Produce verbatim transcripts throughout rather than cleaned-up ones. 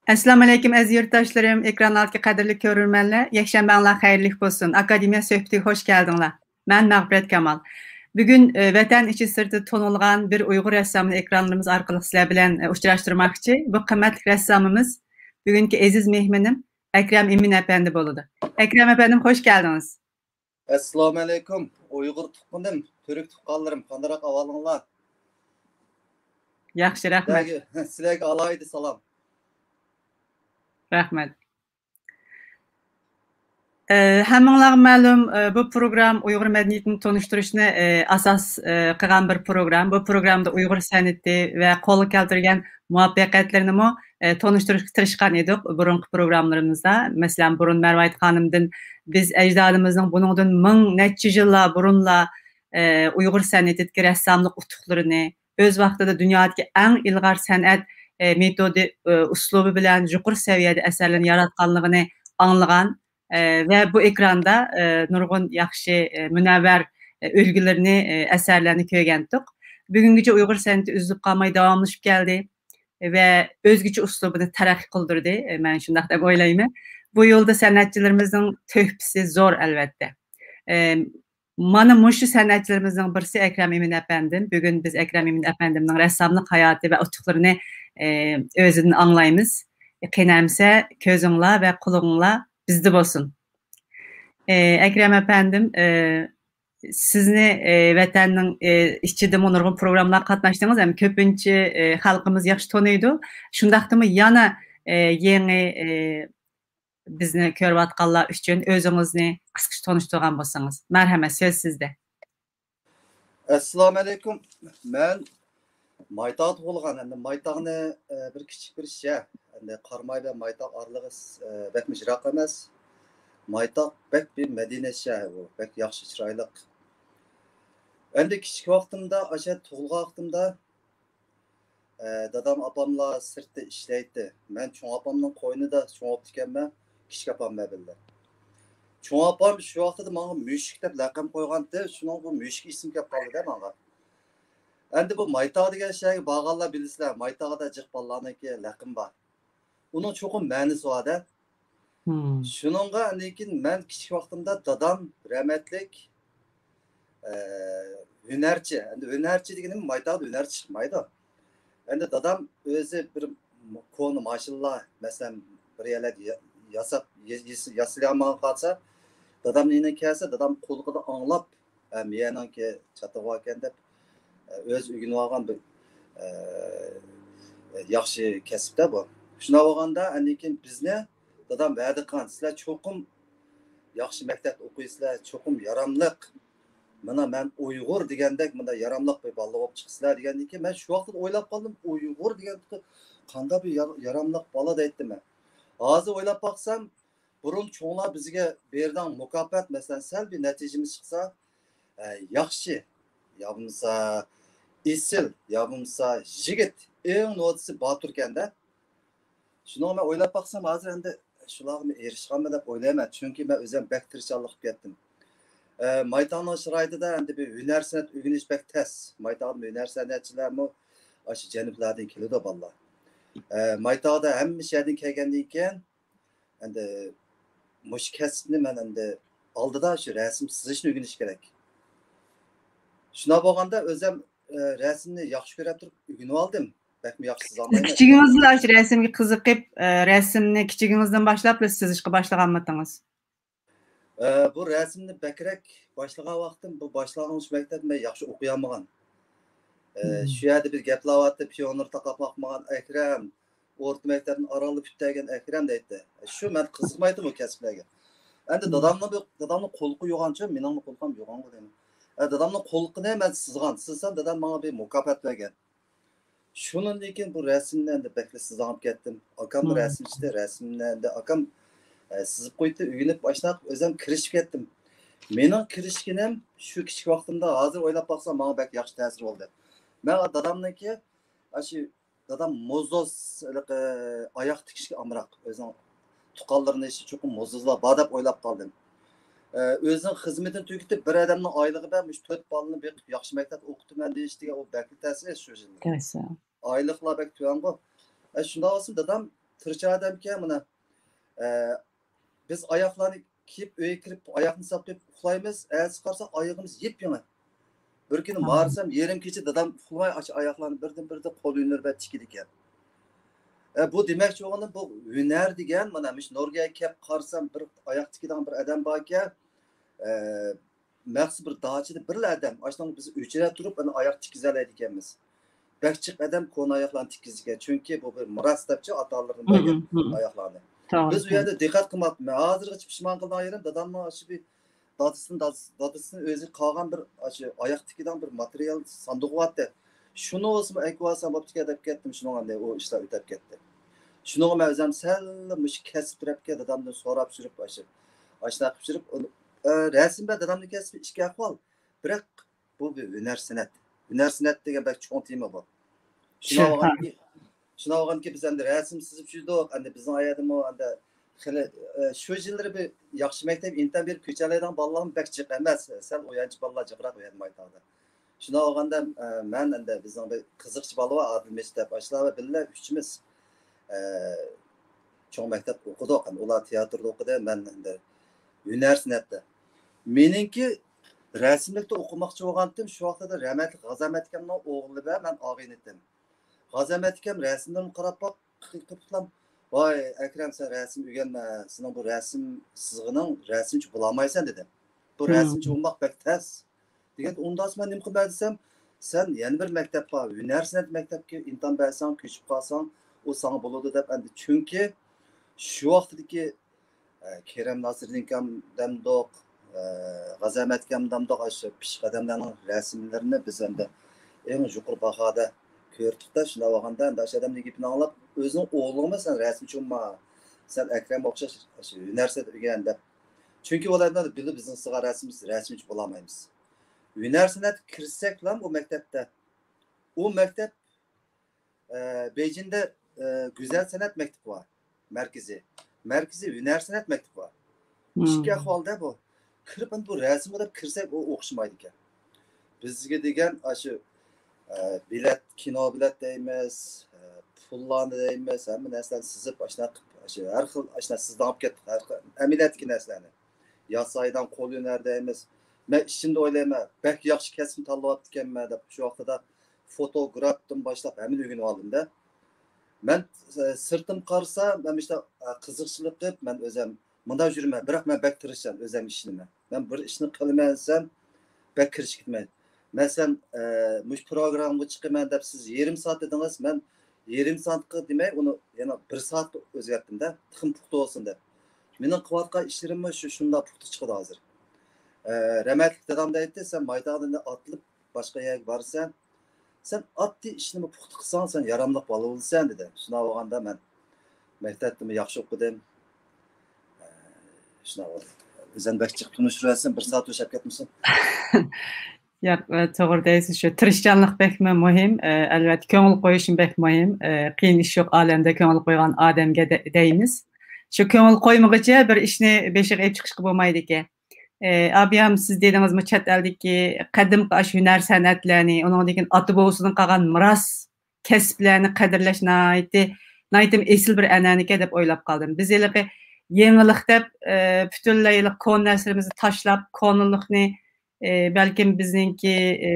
ئەسسالامۇئەلەيكۇم ئەزىز يۇرتداشلىرىم، ئېكران ئالدىدىكى قەدىرلىك كۆرۈرمەنلەر، يەكشەنبەڭلار خەيرلىك بولسۇن. ئاكادېمىيە سۆھبىتىگە خوش كەلدىڭلار. مەن مەغپىرەت كامال. بۈگۈن، ئى، ۋەتەن ئىچى سىرتى تونۇلغان بىر ئۇيغۇر رەسسامىنى ئېكرانلىرىمىز ئارقىلىق سىلەر بىلەن، ئى، ئۇچراشتۇرماقچى. بۇ قىممەتلىك رەسسامىمىز، بۈگۈنكى ئەزىز مېھمىنىم ئەكرەم ئىمىن ئەپەندى بولىدۇ. ئەكرەم ئەپەندىم، خوش كەلدىڭىز. ئەسسالامۇئەلەيكۇم، ئۇيغۇر تۇغقىنىم، تۈرك تۇغقانلىرىم، قانداقراق ئەھۋالىڭلار؟ ياخشى، رەھمەت. سىلەرگە، سىلەرگە ئالاھىدە سالام. رەھمەت. ئە، ھەممىڭلارغا مەلۇم، ئە، بۇ پروگرام ئۇيغۇر مەدەنىيىتىنى تونۇشتۇرۇشنى، ئە، ئاساس، ئە، قىلغان بىر پروگرام. بۇ پروگرامدا ئۇيغۇر سەنئىتى ۋە قولغا كەلتۈرگەن مۇۋەپپەقىيەتلىرىنىمۇ، ئە، تونۇشتۇرۇشقا تىرىشقان ئىدۇق بۇرۇنقى پروگراملىرىمىزدا. مەسىلەن، بۇرۇن مەرۋايىت خانىمدىن بىز ئەجدادىمىزنىڭ بۇنىڭدىن مىڭ نەچچە يىللار بۇرۇنلا، ئە، ئۇيغۇر سەنئىتىدىكى رەسساملىق ئۇتۇقلىرىنى، ئۆز ۋاقتىدا دۇنيادىكى ئەڭ ئىلغار سەنئەت، ئە، مېتودى، ئە، ئۇسلۇبى بىلەن يۇقىرى سەۋىيەدە ئەسەرلەرنى ياراتقانلىقىنى ئاڭلىغان، ئە، ۋە بۇ ئېكراندا، ئە، نۇرغۇن ياخشى، ئە، مۇنەۋۋەر، ئە، ئۈلگىلىرىنى، ئە، ئەسەرلەرنى كۆرگەنتۇق. بۈگۈنگىچە ئۇيغۇر سەنئىتى ئۈزۈلۈپ قالماي داۋاملىشىپ كەلدى ۋە ئۆزگىچە ئۇسلۇبىنى تەرەققىي قىلدۇردى. ئە، مەن شۇنداق دەپ ئويلايمەن. بۇ يولدا سەنئەتچىلىرىمىزنىڭ تۆھپىسى زور، ئەلۋەتتە. ئە، مانا مۇشۇ سەنئەتچىلىرىمىزنىڭ بىرسى ئەكرەم ئىمىن ئەپەندىم. بۈگۈن بىز ئەكرەم ئىمىن ئەپەندىمنىڭ رەسساملىق ھاياتى ۋە ئۇتۇقلىرىنى، ئە، ئۆزىدىن ئاڭلايمىز. قېنى ئەمسە كۆزۈڭلار ۋە قۇلىقىڭلار بىزدە بولسۇن. ئە، ئەكرەم ئەپەندىم، ئە، سىزنى، ئە، ۋەتەننىڭ، ئە، ئىچىدىمۇ نۇرغۇن پروگراممىلارغا قاتناشتىڭىز، ھەم كۆپىنچە، ئە، خەلقىمىز ياخشى تونۇيدۇ. شۇنداقتىمۇ يەنە، ئە، يېڭى، ئە، بىزنى كۆرۈۋاتقانلار ئۈچۈن ئۆزىڭىزنى قىسقىچە تونۇشتۇرغان بولسىڭىز. مەرھەمەت، سۆز سىزدە. ئەسسالامۇئەلەيكۇم. مەن مايتاغدا تۇغۇلغان. ئەمدى مايتاغنى، ئە، بىر كىچىك بىر شەھەر. ئەمدى قاراماي بىلەن مايتاغ ئارىلىقى، ئە، بەكمۇ يىراق ئەمەس. مايتاغ بەك بىر مەدەنىيەت شەھىرى بۇ. بەك ياخشى، چىرايلىق. ئەمدى كىچىك ۋاقتىمدا، ئاشۇ تۇغۇلغان ۋاقتىمدا، ئە، دادام، ئاپاملار سىرتتا ئىشلەيتتى. مەن چوڭ ئاپامنىڭ قوينىدا چوڭ بوپتىكەنمەن، كىچىك ئاپام بىلەن بىللە. چوڭ ئاپام شۇ ۋاقتىدا ماڭا مۈشۈك دەپ لەقەم قويغانتى، شۇنىڭ بۇ مۈشۈك ئىسمى كەپ قالدى-دە ماڭا. ئەمدى بۇ مايتاغ دېگەن شەھەرگە بارغانلار بىلىسىلەر، مايتاغدا جىق بالىلارنىڭكى لەقىمى بار. ئۇنىڭ چوقۇم مەنىسى بار-دە. مم. شۇنىڭغا ئاندىن كېيىن مەن كىچىك ۋاقتىمدا دادام رەھمەتلىك، ئە، ھۈنەرچى. ئەمدى ھۈنەرچى دېگىنىم مايتاغدا ھۈنەرچى چىقمايدۇ. ئەمدى دادام ئۆزى بىر كونا ماشىنىلار، مەسىلەن، بىر يەرلەردە يا-، ياساپ، يا-، ياس-، ياسىلىيالمىغان قالسا، دادامنىڭ يېنىغا كەلسە، دادام قۇلىقىدا ئاڭلاپ، ھە، مېيەنىڭكى چاتىقى باركەن دەپ، ئۆزى ئۆگىنىۋالغان بىر، ئە، ياخشى كەسىپ-دە بۇ. شۇنداق بولغاندا، ئاندىن كېيىن بىزنى دادام ۋەدە قىلغان، سىلەر چوقۇم ياخشى مەكتەپتە ئوقۇيسىلەر، چوقۇم ياراملىق، مانا مەن ئۇيغۇر دېگەندەك مۇنداق ياراملىق بىر بالا بولۇپ چىقىسىلەر دېگەندىن كېيىن، مەن شۇ ۋاقىتتا ئويلاپ قالدىم، ئۇيغۇر دېگەن قانداق بىر يار-، ياراملىق بالا دەيتتىم مەن. ھازىر ئويلاپ باقسام، بۇرۇن چوڭلار بىزگە بېرىدىغان مۇكاپات، مەسىلەن، سەل بىر نەتىجىمىز چىقسا، ئە، ياخشى، يا بولمىسا ئېسىل، يا بولمىسا يىگىت، ئەڭ نوتىسى باتۇركەن-دە. شۇنىڭغا مەن ئويلاپ باقسام، ھازىر ئەمدى شۇلارغىمۇ ئېرىشقانمەن دەپ ئويلايمەن. چۈنكى مەن ئۆزۈم بەك تىرىشچانلىق قىلىپ كەتتىم. ئە، مايتاغنىڭ شارائىتىدا ئەمدى بىر ھۈنەر سەنئەت ئۆگىنىش بەك تەس. مايتاغدا ھۈنەر سەنئەتچىلەرمۇ ئاشۇ جەنۇبلاردىن كېلىدۇ بالىلار. ئە، مايتاغدا ھەممە شەھەردىن كەلگەندىن كېيىن، ئەمدى مۇشۇ كەسىپنى مەن ئەمدى ئالدىدا شۇ رەسىم سىزىشنى ئۆگىنىش كېرەك. شۇنداق بولغاندا ئۆزۈم، ئە، رەسىمنى ياخشى كۆرۈپ تۇرۇپ ئۆگىنىۋالدىم. بەكمۇ ياخشى سىزالمايمەن. سىز كىچىكىڭىزدىلا ئاشۇ رەسىمگە قىزىقىپ، ئە، رەسىمنى كىچىكىڭىزدىن باشلاپلا سىزىشقا باشلىغانمىدىڭىز؟ ئە، بۇ رەسىمنى بەكرەك باشلىغان ۋاقتىم، بۇ باشلانغۇچ مەكتەپتە مەن ياخشى ئوقۇيالمىغان. ئە، مم. شۇ يەردە بىر گەپلەۋاتتى، پىيونېر تاقاپ باقمىغان ئەكرەم، ئورتا مەكتەپنى ئارانلا پۈتتۈرگەن ئەكرەم دەيتتى. ئە، شۇ مەن قىزىقمايتتىم بۇ كەسىپلەرگە. ئەمدى مم. دادامنىڭ بۇ، دادامنىڭ قۇلىقى يوغانچۇ، مېنىڭمۇ قۇلىقىم يوغانغۇ دەيمەن. ئە، دادامنىڭ قۇلىقىنى مەن سىزغان. سىزسام دادام ماڭا بىر مۇكاپات بەرگەن. شۇنىڭدىن كېيىن بۇ رەسىمنى ئەمدى بەكلا سىزغىنىپ كەتتىم. ئاكاممۇ مم. رەسىمچى، رەسىمنى ئەمدى ئاكام، ئە، سىزىپ قويدى، ئۆگىنىپ ئاشۇنداق ئۆزۈم كىرىشىپ كەتتىم. مېنىڭ كىرىشكىنىم شۇ كىچىك ۋاقتىمدا، ھازىر ئويلاپ باقسام، ماڭا بەك ياخشى تەسىر بولدى. مەن دادامنىڭكى، ئاشۇ دادام موزدوز، ھېلىقى ئاياغ تىكىشكە ئامراق، ئۆزىنىڭ تۇغقانلىرىنىڭ ئىشى چوقۇم موزدوزلار بار دەپ ئويلاپ قالدىم. ئە، ئۆزىنىڭ خىزمىتىنى تۈگىتىپ، بىر ئادەمنىڭ ئايلىقى بىلەن مۇشۇ تۆت بالىنى بېقىپ، ياخشى مەكتەپتە ئوقۇتىمەن دېيىشىگە ئۇ بەكلا تەس ئىش شۇ يىلدا. تەس، ھە. ئايلىقلار بەك تۆۋەنغۇ. ئە، شۇنداق بولسىمۇ دادام تىرىشچان ئادەمكەن، مانا، ئە، بىز ئاياغلارنى كىيىپ، ئۆيگە كىرىپ، ئاياغنى ساپ قىلىپ ئۇخلايمىز. ئەتىسى قارىسا، ئايىغىمىز يېپيېڭى. بىر كۈنى ماڭسام، يېرىم كېچە دادام ئۇخلىماي، ئاشۇ ئاياغلارنى بىردىن-بىردىن قول ھۈنىرى بىلەن تىكىدىكەن. ئە، بۇ دېمەكچى بولغىنىم، بۇ ھۈنەر دېگەن، مانا، مۇشۇ نورۋېگىيەگە كەپ قارىسام، بىر ئاياغ تىكىدىغان بىر ئادەم باركەن. ئە، مەخسۇس بىر داچىدا بىرلا ئادەم، ئاشۇنىڭ بىز ئۆچرەت تۇرۇپ، ئانا ئاياغ تىككۈزەلەيدىكەنمىز. بەك جىق ئادەم كونا ئاياقلارنى تىككۈزىدىكەن، چۈنكى بۇ بىر مىراس دەپچۇ، ئاتا-ئانىلىرىدىن بەرگەن ئاياقلارنى. بىز ئۇ يەردە دىققەت قىلماپتىمەن. ھازىرغىچە پۇشمان قىلىدىغان يېرىم، دادامنىڭ ئاشۇ بىر دادىسىدىن، دادىسى، دادىسىدىن ئۆزى قالغان بىر ئاشۇ ئاياق تىكىدىغان بىر ماتېرىيال ساندۇقى بارتى. شۇنى بولسىمۇ ئەكىۋالسام بوپتىكەن دەپ كەتتىم. شۇنىڭ ئاندىن ئۇ ئىشلار ئۆتەپ كەتتى. شۇنىڭغا مەن ئۆزۈم سەل مۇشۇ كەسىپ تەرەپكە دادامدىن سوراپ يۈرۈپ، ئاشۇ، ئاشۇنداق قىلىپ يۈرۈپ، ئۇنى، ئە، رەسىم بىلەن دادامنىڭ كەسپى ئىككى ئەھۋال. بىراق، بۇ بىر ھۈنەر سەنئەت. ھۈنەر سەنئەت دېگەن بەك چوڭ تېما بۇ. شۇنداق بولغانكى، شۇنداق بولغانكى، بىز ئەمدى رەسىم سىزىپ يۈردۇق. ئەمدى بىزنىڭ ئايەردىمۇ ئەمدى خېلى، ئە، شۇ يىللىرى بىر ياخشى مەكتەپ ئىمتىھان بېرىپ كۆچەلەيدىغان بالىلارمۇ بەك جىق ئەمەس. سەل ئويۇنچۇق بالىلار جىقراق ئۇ يەردە مايتاغدا. شۇنداق بولغاندا، ئە، مەن ئەمدى بىزنىڭ بىر قىزىقچى بالا بار، ئادىل مەجىت دەپ، ئاشۇلار بىللە ئۈچىمىز، ئە، چوڭ مەكتەپتە ئوقۇدۇق. ئەمدى ئۇلار تىياتىردا ئوقۇدى، مەن ئەمدى ھۈنەر سەنئەتتە. مېنىڭكى رەسىملىكتە ئوقۇماقچى بولغانتىم، شۇ ۋاقىتتا رەھمەتلىك غازى ئەمەت ئاكامنىڭ ئوغلى بىلەن مەن ئاغىنىتىم. غازى ئەمەت ئاكام رەسىملىرىمگە قاراپ باق-، قىلىپلا، «ۋاي، ئەكرەم، سەن رەسىم ئۆگەنمە، سېنىڭ بۇ رەسىم سىزغىنىڭ رەسىمچى بولالمايسەن» دېدى. «بۇ رەسىمچى بولماق بەك تەس» دېگەن. ئۇنداقسا مەن نېمە قىلىمەن دېسەم، «سەن يەنە بىر مەكتەپ بار، ھۈنەر سەنئەت مەكتەپكە ئىمتىھان بەرسەڭ، كۆچۈپ قالساڭ، ئۇ ساڭا بولىدۇ» دەپ ئەمدى. چۈنكى شۇ ۋاقىتتىكى، ئە، كېرەم ناسىردىن ئاكام دەمدۇق، ئە، غازى ئەمەت ئاكام دەمدۇق، ئاشۇ پىششىق ئادەملەرنىڭ رەسىملىرىنى بىز ئەمدى ئەڭ يۇقىرى باھادا كۆردۇق-دە، شۇنداق بولغاندا ئەمدى ئاشۇ ئادەمنىڭ گېپىنى ئاڭلاپ، ئۆزىنىڭ ئوغلىغىمۇ سەن رەسىمچى بولما، سەن ئەكرەمگە ئوخشاش ئاشۇ ھۈنەر سەنئەت ئۆگەن دەپ. چۈنكى ئۇلار بىلىدۇ بىزنىڭ سىزغان رەسىمىمىز رەسىمچى بولالمايمىز. ھۈنەر سەنئەتكە كىرسەكلا ئۇ مەكتەپتە، ئۇ مەكتەپ، ئە، بېيجىڭدا، ئە، گۈزەل سەنئەت مەكتىپى بار، مەركىزىي. مەركىزىي ھۈنەر سەنئەت مەكتىپى بار. ئىككى ئەھۋالدا بۇ. كىرىپ، بۇ رەسىم دەپ كىرسەك، ئۇ ئوخشىمايدىكەن. بىزگە دېگەن ئاشۇ، ئە، بېلەت، كىنو بېلەت دەيمىز، ئە، پۇللارنى دەيمىز، ھەممە نەرسىلەرنى سىزىپ، ئاشۇنداق قىلىپ، ئاشۇ ھەر خىل، ئاشۇنداق سىزدىن ئاپ كەتتۇق، ھەر خىل ئەمەلىيەتتىكى نەرسىلەرنى. ياسايدىغان قول ھۈنەر دەيمىز. مەن ئىچىمدە ئويلايمەن، بەك ياخشى كەسىپنى تاللاۋاپتىكەنمەن دەپ. شۇ ۋاقتىدا فوتوگرافتىن باشلاپ ھەممىنى ئۆگىنىۋالدىم-دە. مەن، ئە، سىرتىم قارىسا، مەن مۇشۇنداق، ئە، قىزىقچىلىق قىلىپ، مەن ئۆزۈم مۇنداق يۈرىمەن، بىراق مەن بەك تىرىشچان، ئۆزۈم ئىشىنىمەن. مەن بىر ئىشنى قىلىمەن دېسەم، بەك كىرىشىپ كېتىمەن. مەسىلەن، ئە، مۇشۇ پروگراممىغا چىقىمەن دەپ سىز يېرىم سائەت دېدىڭىز، مەن يېرىم سائەتكە دېمەي، ئۇنى يەنە بىر سائەتكە ئۆزگەرتتىم-دە، تېخىمۇ پۇختا بولسۇن دەپ. مېنىڭ قىلىۋاتقان ئىشلىرىممۇ شۇ، شۇنداق پۇختا چىقىدۇ ھازىر. ئە، رەھمەتلىك دادام دەيتتى، سەن مايتاغدىن ئاتلىنىپ باشقا يەرگە بارىسەن، سەن ئاددىي ئىشنىمۇ پۇختا قىلساڭ، سەن ياراملىق بالا بولىسەن، دېدى. شۇنداق بولغاندا مەن مەكتەپتىمۇ ياخشى ئوقۇدۇم. ئە، شۇنداق بولدى. ئۆزۈم بەك جىق تونۇشتۇرۇۋەتسەم، بىر سائەت ئوشاپ كەتمىسۇن. ياق، ئە، توغرا دەيسىز، شۇ تىرىشچانلىق بەكمۇ مۇھىم. ئە، ئەلۋەتتە، كۆڭۈل قويۇشمۇ بەك مۇھىم. ئە، قىيىن ئىش يوق ئالەمدە كۆڭۈل قويغان ئادەمگە دە-، دەيمىز. شۇ كۆڭۈل قويمىغۇچە بىر ئىشنى بېشىغا ئېلىپ چىقىشقا بولمايدىكەن. ئە، ئابىيام، سىز دېدىڭىزمۇ، چەت ئەلدىكى قەدىمكى ئاشۇ ھۈنەر سەنئەتلەرنى، ئۇنىڭدىن كېيىن ئاتا بوۋىسىدىن قالغان مىراس كەسىپلەرنى قەدىرلەش ناھايىتى، ناھايىتى ئېسىل بىر ئەنئەنىكەن دەپ ئويلاپ قالدىم. بىز ھېلىقى يېڭىلىق دەپ، ئە، پۈتۈنلەي ھېلىقى كونا نەرسىلىرىمىزنى تاشلاپ، كونىلىقنى، ئە، بەلكىم بىزنىڭكى، ئە،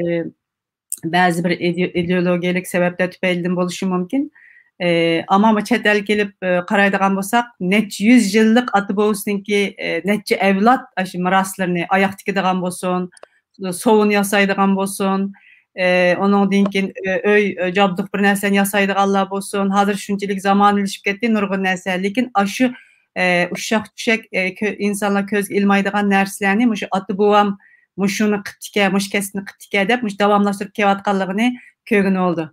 بەزى بىر ئىدې-، ئىدېئولوگىيەلىك سەۋەبلەر تۈپەيلىدىن بولۇشى مۇمكىن. ئە، ئەمما بۇ چەت ئەلگە كېلىپ، ئە، قارايدىغان بولساق، نەچچە يۈز يىللىق ئاتا بوۋىسىنىڭكى، ئە، نەچچە ئەۋلاد ئاشۇ مىراسلىرىنى، ئاياق تىكىدىغان بولسۇن، سوۋۇن ياسايدىغان بولسۇن، ئە، ئۇنىڭدىن كېيىن، ئە، ئۆي، ئە، جابدۇق بىر نەرسىلەرنى ياسايدىغانلار بولسۇن. ھازىر شۇنچىلىك زامانىۋىلىشىپ كەتتى، نۇرغۇن نەرسە. لېكىن ئاشۇ، ئە، ئۇششاق چۈشەك، ئە، كۆ-، ئىنسانلار كۆزگە ئىلمايدىغان نەرسىلەرنى مۇشۇ ئاتا بوۋام مۇشۇنى قىپتىكەن، مۇشۇ كەسىپنى قىپتىكەن دەپ مۇشۇ داۋاملاشتۇرۇپ كېلىۋاتقانلىقىنى كۆرگىلى بولىدۇ.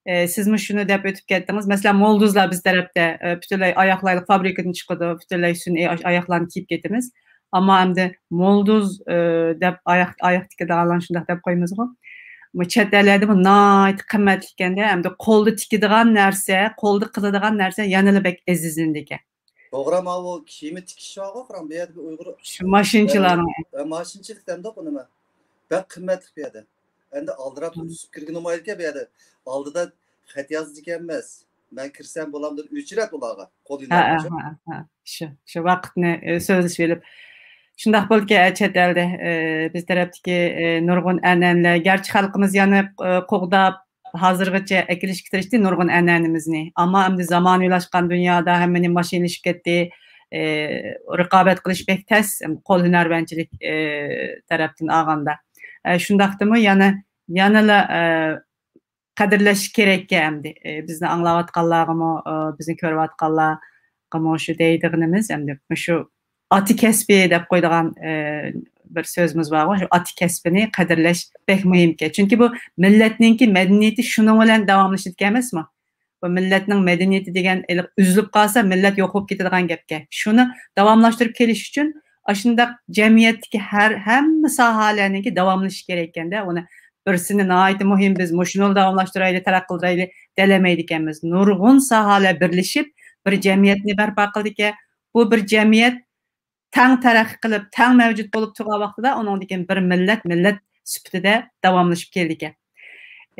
ئە، سىزمۇ شۇنى دەپ ئۆتۈپ كەتتىڭىز. مەسىلەن، مولدۇزلار بىز تەرەپتە، ئە، پۈتۈنلەي ئاياغلار فابرىكىدىن چىقىدۇ، پۈتۈنلەي سۈنئىي ئاش-، ئاياغلارنى كىيىپ كېتىمىز. ئەمما ئەمدى مولدۇز، ئە، دەپ ئاياغ، ئاياغ تىكىدىغانلارنى شۇنداق دەپ قويىمىزغۇ. بۇ چەت ئەللەردە بۇ ناھايىتى قىممەتلىككەن-دە، ئەمدى قولدا تىكىدىغان نەرسە، قولدا قىلىدىغان نەرسە يەنىلا بەك ئېزىزلىنىدىكەن. توغرا، ماۋۇ كىيىمى تىكىش بارغۇ، قاراڭ، بۇ يەردە بىر ئۇيغۇر، شۇ ماشىنىچىلارنىڭ. ئە، ئە، ماشىنىچىلىك دەمدۇق ئۇنىمۇ. بەك قىممەتلىك بۇ يەردە. ئەمدى ئالدىراپ ئۈزۈپ كىرگىلى بولمايدىكەن بۇ يەردە. ئالدىدا خەت يازىدىكەنمىز. مەن كىرسەم بولامدۇ دەپ ئۆچرەت ئۇلارغا، قول ھە، ھۈنەرمەن ھە، شۇ. ھە، ھە. شۇ، شۇ ۋاقىتنى، ئە، سۆزلىشىۋېلىپ. شۇنداق بولدى، ئە، چەت ئەلدە، ئە، بىز تەرەپتىكى، ئە، نۇرغۇن ئەنئەنىلەر، گەرچە خەلقىمىز يەنە، ئە، قوغداپ، ھازىرغىچە ئەكېلىشكە تىرىشتى نۇرغۇن ئەنئەنىمىزنى. ئەمما ئەمدى زامانىۋىلاشقان دۇنيادا ھەممىنى ماشىنىلىشىپ كەتتى، ئە، رىقابەت قىلىش بەك تەس، قول ھۈنەرۋەنچىلىك، ئە، تەرەپتىن ئالغاندا. ئە، شۇنداقتىمۇ يەنە، يەنىلا، ئە، قەدىرلەش كېرەككەن ئەمدى. ئى، بىزنى ئاڭلاۋاتقانلارغىمۇ، ئى، بىزنى كۆرۈۋاتقانلارغىمۇ شۇ دەيدىغىنىمىز، ئەمدى مۇشۇ ئاتا كەسپى دەپ قويىدىغان، ئى، بىر سۆزىمىز بارغۇ، شۇ ئاتا كەسپىنى قەدىرلەش بەك مۇھىمكەن. چۈنكى بۇ مىللەتنىڭكى مەدەنىيىتى شۇنىڭ بىلەن داۋاملىشىدىكەن ئەمەسمۇ؟ بۇ مىللەتنىڭ مەدەنىيىتى دېگەن ئېلىق ئۈزۈلۈپ قالسا، مىللەت يوق بولۇپ كېتىدىغان گەپكەن. شۇنى داۋاملاشتۇرۇپ كېلىش ئۈچۈن ئاشۇنداق جەمئىيەتتىكى ھەر، ھەممە ساھەلەرنىڭكى داۋاملىشىشى كېرەككەندە، ئۇنى بىرسىنى ناھايىتى مۇھىم، بىز مۇشۇنى داۋاملاشتۇرايلى، تەرەققىي قىلدۇرايلى دېيەلمەيدىكەنمىز. نۇرغۇن ساھەلەر بىرلىشىپ، بىر جەمئىيەتنى بەرپا قىلىدىكەن. بۇ بىر جەمئىيەت تەڭ تەرەققىي قىلىپ، تەڭ مەۋجۇت بولۇپ تۇرغان ۋاقتىدا، ئۇنىڭدىن كېيىن بىر مىللەت، مىللەت سۈپىتىدە داۋاملىشىپ كېلىدىكەن.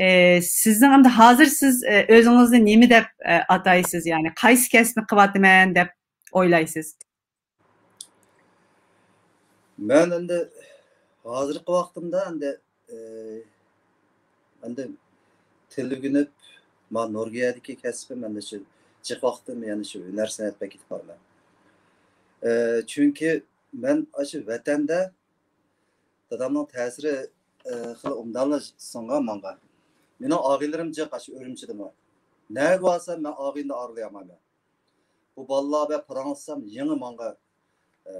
ئى، سىزنىڭ ئەمدى ھازىر سىز، ئى، ئۆزىڭىزنى نېمە دەپ، ئى، ئاتايسىز؟ يەنى قايسى كەسىپنى قىلىۋاتىمەن دەپ ئويلايسىز؟ مەن ئەمدى ھازىرقى ۋاقتىمدا ئەمدى، ئى، ئەمدى تىل ئۆگىنىپ، ما نورۋېگىيەدىكى كەسپىم ئەمدى شۇ جىق ۋاقتىم يەنە شۇ ھۈنەر سەنئەت بىلەن كېتىپ بارىمەن. ئى، چۈنكى مەن ئاشۇ ۋەتەندە دادامنىڭ تەسىرى، ئى، خېلى ئوبدانلا سىڭغان ماڭا. مېنىڭ ئاغىنىلىرىم جىق ئاشۇ ئۈرۈمچىدىمۇ. نەگە بارسام مەن ئاغىنىنى ئارىلىيالمايمەن. بۇ بالىلار بىلەن پاراڭلىشسام يېڭى ماڭا، ئى،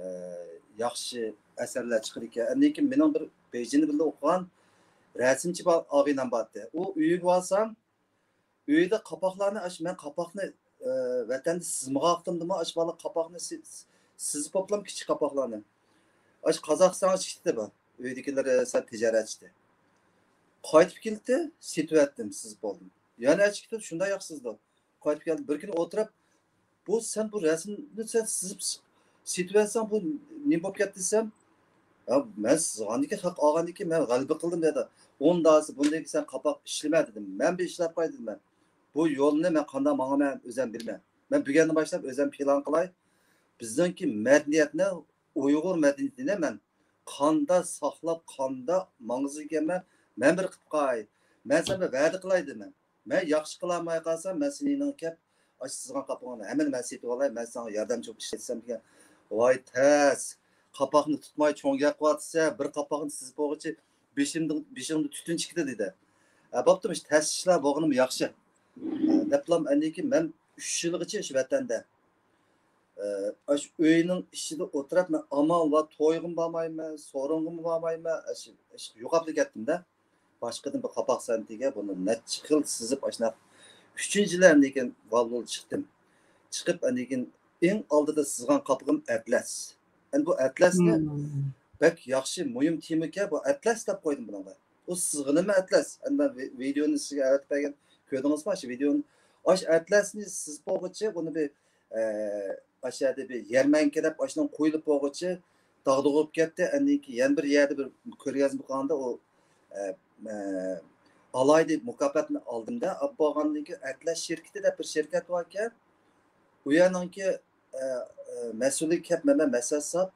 ياخشى ئەسەرلەر چىقىدىكەن. ئاندىن كېيىن مېنىڭ بىر بېيجىڭدا بىللە ئوقۇغان رەسىمچى بار، ئاغىنەم بارتى. ئۇ ئۆيىگە بارسام، ئۆيدە قاپاقلارنى، ئاشۇ مەن قاپاقنى، ئى، ۋەتەندە سىزمىغان ۋاقتىمدىمۇ ئاشۇ بالا قاپاقنى سى-، سىزىپ بوپلام كىچىك قاپاقلارنى. ئاشۇ قازاقىستانغا چىقتى بۇ. ئۆيدىكىلىرى سەل تىجارەتچى. قايتىپ كېلىپتۇ، سېتىۋەتتىم، سىزىپ بولدۇم. يەنە ئەچىكىدە شۇنداق ياخشى سىزىدۇ. قايتىپ كەلدى، بىر كۈنى ئولتۇرۇپ، بۇ سەن بۇ رەسىمنى سەن سىزىپ س-، سېتىۋەتسەڭ، بۇ نېمە بولۇپ كەتتى دېسەم، يا، مەن سىزغاندىكىن، ھەق ئالغاندىكىن مەن غەلىبە قىلدىم دېدى. ئۇنداقسا بۇندىن كېيىن سەن قاپاق ئىشلىمە دېدىم. مەن بىر ئىشلەپ قوي دېدىم مەن. بۇ يولنى مەن قانداق ماڭىمەن ئۆزۈم بىلىمەن. مەن بۈگۈندىن باشلاپ ئۆزۈم پىلان قىلاي. بىزنىڭكى مەدەنىيەتنى، ئۇيغۇر مەدەنىيىتىنى مەن قاندا ساقلاپ، قاندا ماڭغۇزىكەنمەن، مەن بىر قىلىپ قاي. مەن سەن بىر ۋەدە قىلاي دېدىم مەن. مەن ياخشى قىلالماي قالسام، مەن سېنىڭ كەپ، ئاشۇ سىزغان قاپىقىڭنى ھەممىنى مەن سېتىۋالاي، مەن ساڭا ياردەمچى بولۇپ ئىشلەتسەم دېگەن. ۋاي تەس، قاپاقنى تۇتماي چوڭ گەپ قىلىۋاتىسەن، بىر قاپاقنى سىزىپ بولغۇچە بېشىمدىن، بېشىڭدا تۈتۈن چىقتى دېدى. ھە، بوپتۇ، مۇشۇ تەس ئىشلار بولغىنىمۇ ياخشى. ھە، دەپلام ئەنىكى مەن ئۈچ يىلغىچە شۇ ۋەتەندە، ئە، ئاشۇ ئۆينىڭ ئىچىدە ئولتۇرۇپ، مەن ئامال بار، تويغىمۇ بارمايمەن، سورۇنغىمۇ بارمايمەن، ئاشۇ، ئاشۇ يوقاپلا كەتتىم-دە. باشقىدىن بىر قاپاق سەنئىتىگە بۇنى نەچچە خىل سىزىپ، ئاشۇنداق ئۈچىنچى يىلى ئاندىن كېيىن ۋاللۇل چىقتىم. چىقىپ، ئاندىن كېيىن ئەڭ ئالدىدا سىزغان قاپىقىم ئەتلەس. ئەمدى بۇ ئەتلەسنى مم. بەك ياخشى، مۇھىم تېمىكەن، بۇ ئەتلەس دەپ قويدۇم بۇنىڭغا. ئۇ سىزغىنىمۇ ئەتلەس. ئەمدى مەن ۋى-، ۋىدېئونى سىزگە ئەۋەتىپ بەرگەن، كۆردىڭىزمۇ ئاشۇ ۋىدېئونى؟ ئاشۇ ئەتلەسنى سىزىپ بولغۇچە، ئۇنى بىر، ئە، ئاشۇ يەردە بىر يەرمەنكە دەپ ئاشۇنىڭ قويۇلۇپ بولغۇچە داغدۇغا بولۇپ كەتتى. ئاندىن كېيىن يەنە بىر يەردە بىر كۆرگەزمە قىلغاندا ئۇ، ئە، ئە، ئالايدى مۇكاپاتنى ئالدىم-دە، ئاپ بولغاندىن كېيىن ئەتلەس شىركىتى دەپ بىر شىركەت باركەن. ئۇ يەرنىڭكى، ئە، ئە، مەسئۇلى كەپ مەن مەسلىھەت ساپ،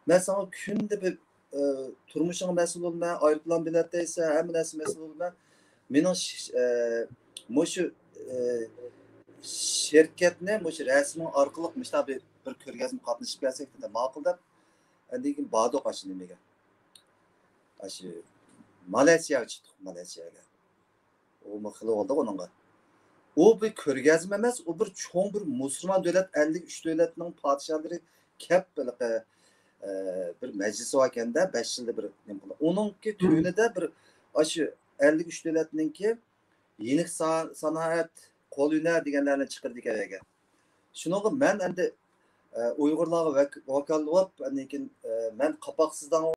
مەن ساڭا كۈندە بىر، ئە، تۇرمۇشۇڭغا مەسئۇل بولىمەن، ئايروپىلان بېلەت دەيسەن، ھەممە نەرسە مەسئۇل بولىمەن. مېنىڭ ش-، ئە، مۇشۇ، ئە، شىركەتنى مۇشۇ رەسىمىڭ ئارقىلىق مۇشۇنداق بىر، بىر كۆرگەزمە قاتنىشىپ كەلسەك دېدى، ماقۇل دەپ، ئاندىن كېيىن باردۇق ئاشۇ نېمىگە. ئاشۇ مالايسىياغا چىقتۇق، مالايسىياغا. ئۇمۇ خېلى بولدى ئۇنىڭغا. ئۇ بىر كۆرگەزمە ئەمەس، ئۇ بىر چوڭ بىر مۇسۇلمان دۆلەت، ئەللىك ئۈچ دۆلەتنىڭ پادىشاھلىرى كەپ، ھېلىقى، ئە، بىر مەجلىسى باركەن-دە، بەش يىلدا بىر نېمە قىلىدۇ. ئۇنىڭكى مم. تۆۋىنىدە بىر ئاشۇ ئەللىك ئۈچ دۆلەتنىڭكى يېنىك سا-، سانائەت، قول ھۈنەر دېگەنلەرنى چىقىرىدىكەن ئەگەر. شۇنىڭغا مەن ئەمدى، ئە، ئۇيغۇرلارغا ۋەك-، ۋاكالىتەن بولۇپ، ئاندىن كېيىن، ئە، مەن قاپاقسىزدان